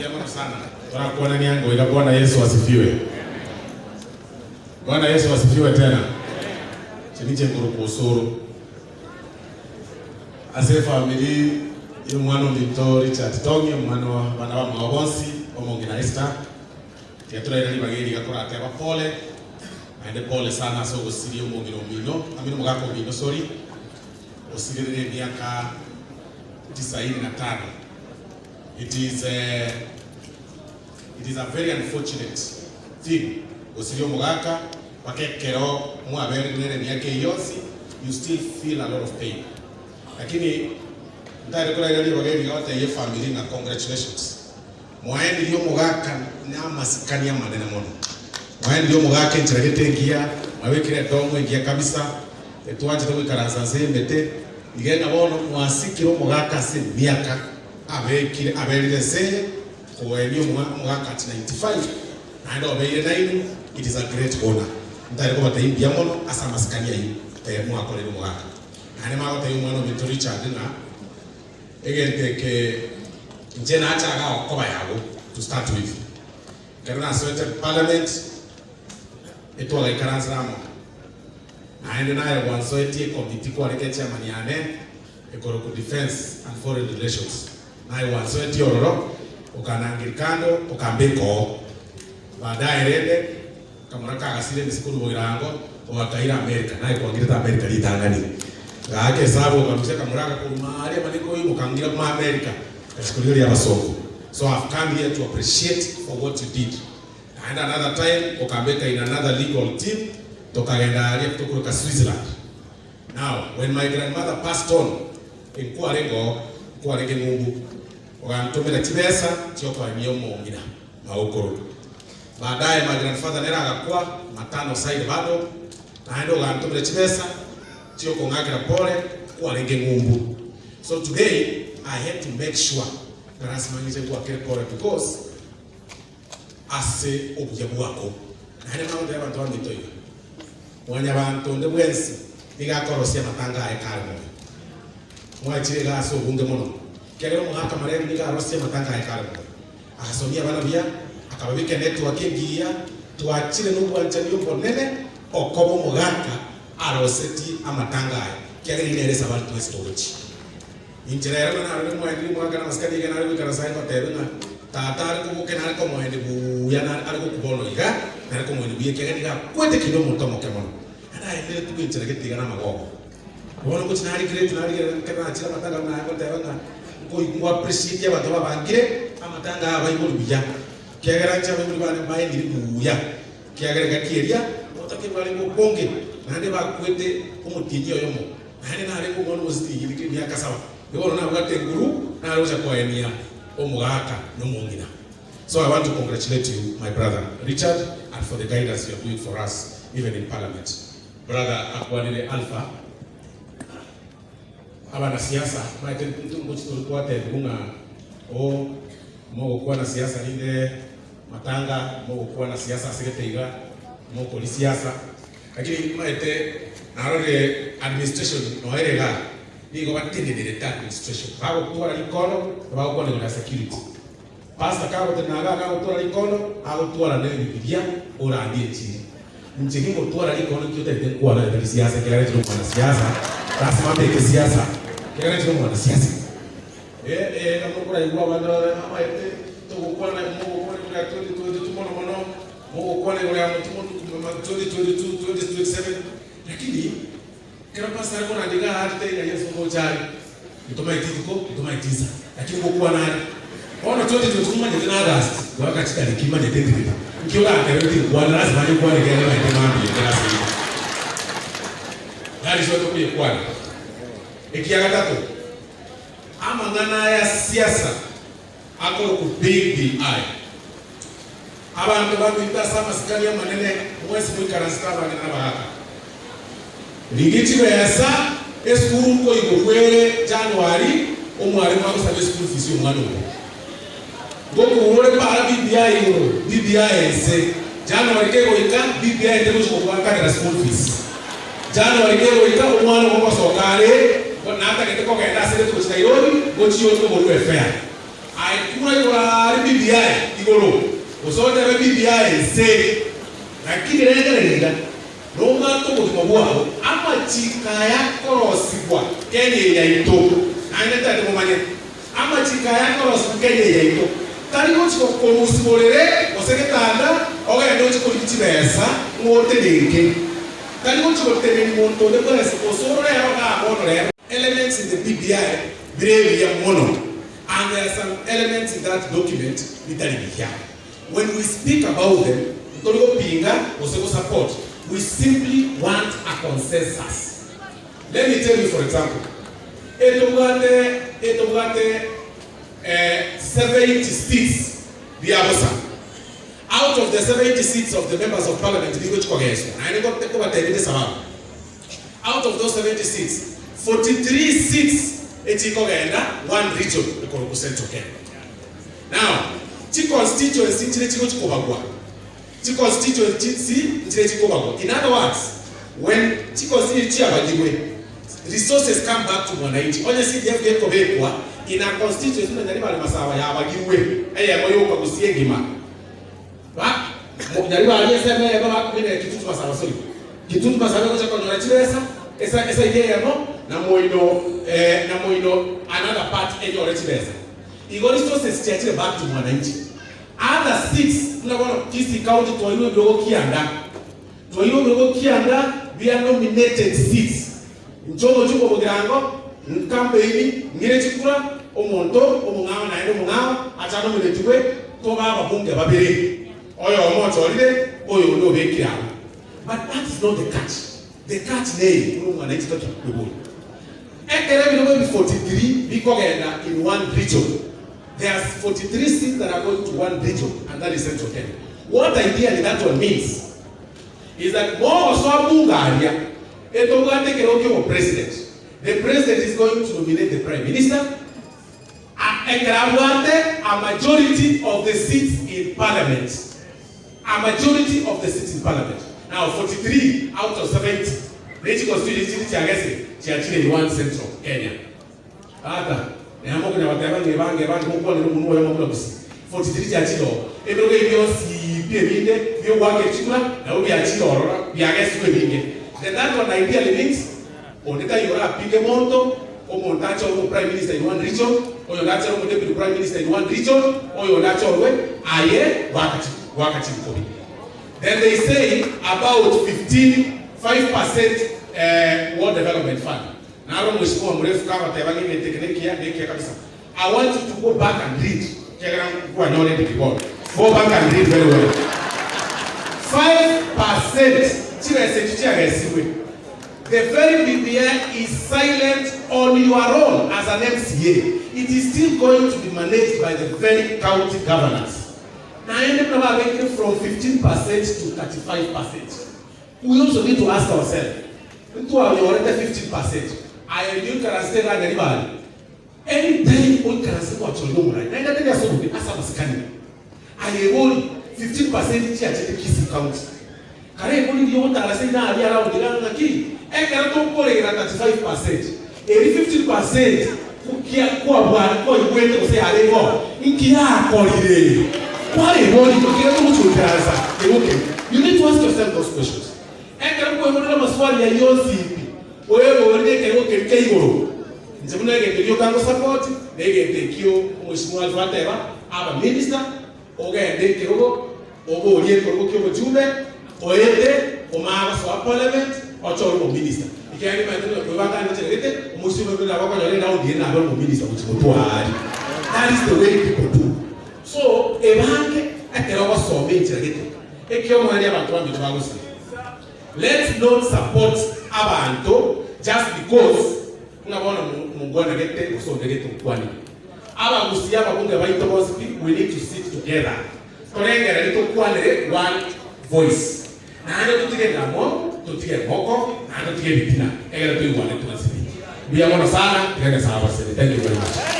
Mbuya mono sana. Torakwanania ngoiga Bwana Yesu asifiwe. Bwana Yesu asifiwe tena. Inche ninche nkorokwa Osoro. Ase efamiri y'omwana ominto Richard Tongi, omwana wa abana bamwabo bonsi, omong'ina Esther, tiga toraire ribaga eri iga korateba pole, naende pole sana ase ogosiria omong'ina omino, I mean omogaka omino sorry, osirerire emiaka tisaini na tano. It is a, it is a very unfortunate thing gosiria omogaka mpaka ekero mwaberire nere emiaka eyio yonsi you still feel a lot of pain. Lakini ntari koraira ribaga eri iga gotebia efamiri ng'a congratulations. Mwaendirie omogaka namasikani amanene mono. Mwaendirie omogaka enchera gete engiya, mwabekire edomo engiya kabisa, etwanchete goikaransa nse y'emete, iga ng'a bono mwasikire omogaka ase emiaka abekire aberire ense eye, koenia omogaka at 95 naende obeire nainwe, it is a great honour. Ntari kobatebia mbuya mono ase amasikani ayio mwakoreire omogaka. Naende magotebia omwana ominto Richard ng'a Egento eke inche nachaga gokoba yago to start with. Ekero nasoete parliament etwagaikaransera amo naende naye gwansoetie ecommittee kwarenge echairman yane ekorokwa defence and foreign relations naye gwansoetie ororo okanangeria kando okambeka oo. Baadaye rende Kamura kagasira emisi korwa bogirango ogakaira Amerika, naye kwangirete Amerika ritang'ani. Gaaka esabu okarusia kamura agakoruma aria mane koimoka ngira buna Amerika gachia korigereria abasongo. So I've come here to appreciate for what you did. Naende another time okambeka in another legal team tokagenda aria tokoroka Switzerland. Now when my grandmother passed on nkwarenge oo nkwarenge ng'umbu ogantomera chibesa chiokoenia omong'ina magokoro. Baadaye my grandfather nere agakwa, matano side bado, naende ogantomera chibesa chiokong'akera pole kwarenge ng'umbu. So today I had to make sure ng'a lasima ng'iche ngwakere pole because ase obuya bwako. Naende magotebia abanto baminto iga, mwanyabanto onde bwensi nigo akorosia amatanga aye kare moyo. Mwachire iga ase obonge mono, ekiagera omogaka marehemu nigo arosie amatanga aye kare moyo. Agasomia abana buya, akababeka enetwork engiya, Twachire nobwanchani obonene okoba omogaka arosetie amatanga aya, ekiagera eyio nere esabari twensi togochia. Inche rero buna narorire omoendi omogaka namasikani iga nare goikaransa aye ngotebe ng'a tata are koboka nare komoendi buya nare are gokwa bono iga nare komoendi buya ekiagera nigo akwete kinde omonto omoke mono. Naende aenderete goenchera gete iga namagogo. Bono ngochia narigireti narigereria ekero nachire amatanga buna aya ngoteba ng'a nkoigwa appreciate abanto babangire amatanga aya abaibori buya, ekiagera inche abaibori bane mbaendire buya, ekiagera engaki eria obotakeru bwarenge obonge, naende bakwete omotienyi oyomo, naende narenge omwana omositiri emiaka saba, igo bono nabwate enguru nare gocha koenia omogaka na omong'ina. So I want to congratulate you my brother Richard and for the guidance you are doing for us even in parliament. Brother akwanire Alpha, abanasiasa maete ngochi tore twatebigwa ng'a oo mogokwana siasa rinde matanga, mogokwana siasa ase gete iga, mokori siasa, lakini maete narorire administration noyo ere igaa, nigo batenenerete administration, bagotwara rikono bagokwana igoro ya security. Pastor kagotenena igaa kagotwara rikono, agotwara ne ebibilia orandie enchiri. Inche ningotwara rikono ki otagete nkwane onye tari siasa ekiagera inche nomwanasiasa, lasima mbeke siasa ekiagera inche nomwanasiasa. Eh eh nabo mokoraigwa abande babe ng'a amaete togokwana mogokwana igoro ya 2022 mono mono, mogokwana igoro ya motu motu 2022, 2027, lakini Ekero pastor are korandia iga aarete tari ng'a Yeso ngocha are, ntomaeti rituko, ntomaeti insa, lakini ngokwana are. Bono 2022 manyete na August, goaka chitariki manyete ndiriri. Nki oranterere tinkwana, lasima nyekwane ekiagera maete mambia ekero ase iga. Narisoete koyekwana. Ekiagatato, amang'ana aya siasa akorokwa BBI. Abanto baminto ase amasikani amanene, mwensi moikaransete abang'ina na abagaaka. Rigia chibesa, esukuru nkoigorwa ere January, omwarimu agosaba eschool fees y'omwana obo. Ngokuura ore para BBI igoro, BBI ense. January kegoika, BBI tegochi gogoakanera school fees. January kegoika, omwana ogo ngosoka are, natagete kogenda ase gete gochia Nairobi, ngochia oborue fare. Aye kura igoro aria BBI igoro, gose otebe BBI nse, lakini rengereria iga, Nomwate obogima bwao, amachiko aya akorosigwa Kenya eye yaito, naende ntagete momanye, amachiko aya akorosigwa Kenya eye yaito, tari gochi gokorusia borere gose getanda ogende oche korigia chibesa ng'o otenenke. Tari gochi gotenenia monto onde bwensi gose orore ero igaa bono rero. Elements in the BBI bire ebiya mono and there are some elements in that document bitari biya. When we speak about them, ntori gopinga gose go support, we simply want a consensus. Let me tell you for example, etobwate etobwate 70 seats bia bosa. Out of the 70 seats of the members of parliament bigochi kogeswa, naende nkobatebia esababu. Out of those 70 seats, 43 seats echikogenda one region ekorokwa Central Kenya. Now, chi constituency nchire chigochi kobagwa, chi constituency nchire chikobagwa. In other words, when chi constituency chiabagirwe, resources come back to mwananchi. Onye CDF gekobekwa in a constituency buna Nyaribari Masaaba yabagirwe, eyemo yoka gusii engima, Ba, Nyaribari ensemo eyemo bakumina Kitutu Masaaba sorry, Kitutu Masaaba egocha konyora chibesa, esa esaidi eyemo, na moino eh, na moino another part enyore chibesa. Igo resources chiachire back to mwananchi. Other seats buna bono Kisii County twairwe ebirogo kianda, twairwe ebirogo kianda bia nominated seats. Inche omochie obogirango, ncampaign, ng'ire chikura, omonto omong'ao naende omong'ao ache anominatigwe tobe ababunge babere, oyomo ochorire, oyonde obekire abwo. But that is not the catch. The catch neye buna omwananchi toki kweboria. Ekero ebirogo ebi 43 bikogenda in one region, there's 43 seats that are going to one region and that is Central Kenya. What ideally that one means is that mogosoa bunge aria etobwate ekerogo kia obopresident, the president is going to nominate the prime minister, ekero abwate a majority of the seats in parliament. A majority of the seats in parliament. Now 43 out of 70 ne chi constituency chinde chiagesire chiachire in one central Kenya. Tata, nere mokonya goteba ng'a ebange ebange mokwanere omonwa oyomo buna Gusii. 43 chiachire oo. Ebirogo ebi bionsi pi ebinde biogoaka echikura nabo biachire ororo biagesirwe ebinge. Then that one ideally means Onde taiyo orapinge monto, omonto achorwe omoprime minister in one region, oyonde achorwe omodeputy prime minister in one region, oyonde achorwe aye goaka chinkobi. Then they say about 15, 5% ward development fund. Naro omweshimiwa Murefu kagoteba ng'a egento eke nekiya, nekiya kabisa. I want you to go back and read, ekiagera nkwanyorete ki bono. Go back and read very well. 5% chibesa echio chiagesirwe. The very BBI is silent on your role as an MCA. It is still going to be managed by the very county governors. Naende buna babekire from 15% to 35%. We also need to ask ourselves, ntwanyorete 15%, aye riria oikaransete iga Nyaribari, any time oikaranse gwachorire omorai, naende atari ase obobe, ase amasikani, aye bori 15% chiachete Kisii County. Kare igo riria ogotara ase iga aria around iga ng'aki, ekero tokoregera 35%, eri 15% kia kwabware kwaigwete gose yare igo, inki yakorire? Kwarebori ekero togochi goikaransa igo keri. You need to ask yourself those questions. Ekero kwaiborire amaswali ayio onsi pi, oeborire ekerogo keria kia igoro. Inche buna egento gioka ngosupport, na egento ekio omweshimiwa Alpha ateba, aba minister, Ogende ekerogo, oborie ekerogo ki'obochumbe, oete, omanye gosoa parliament, ochore omominister. Ekiagera nimanyete buna koibanga ndechererete, omoisia obe buna nabo okonyora eround eye nabe omominister gochia gotwaa aria. That is the way people do. So, ebange ekero ogosoma enchera gete, ekiomweria abanto baminto bagosira. Let's not support abanto just because ng'a bono mongwana gete gose onde gete okwanire. Abagusia ababunge baito bonsi pi we need to sit together torengererie tokwanere one voice naende totige endamwamu totige engoko naende totige ebitina egere toigwane twensi pi. Mbuya mono sana tiga Nyasae abasesenie thank you very much.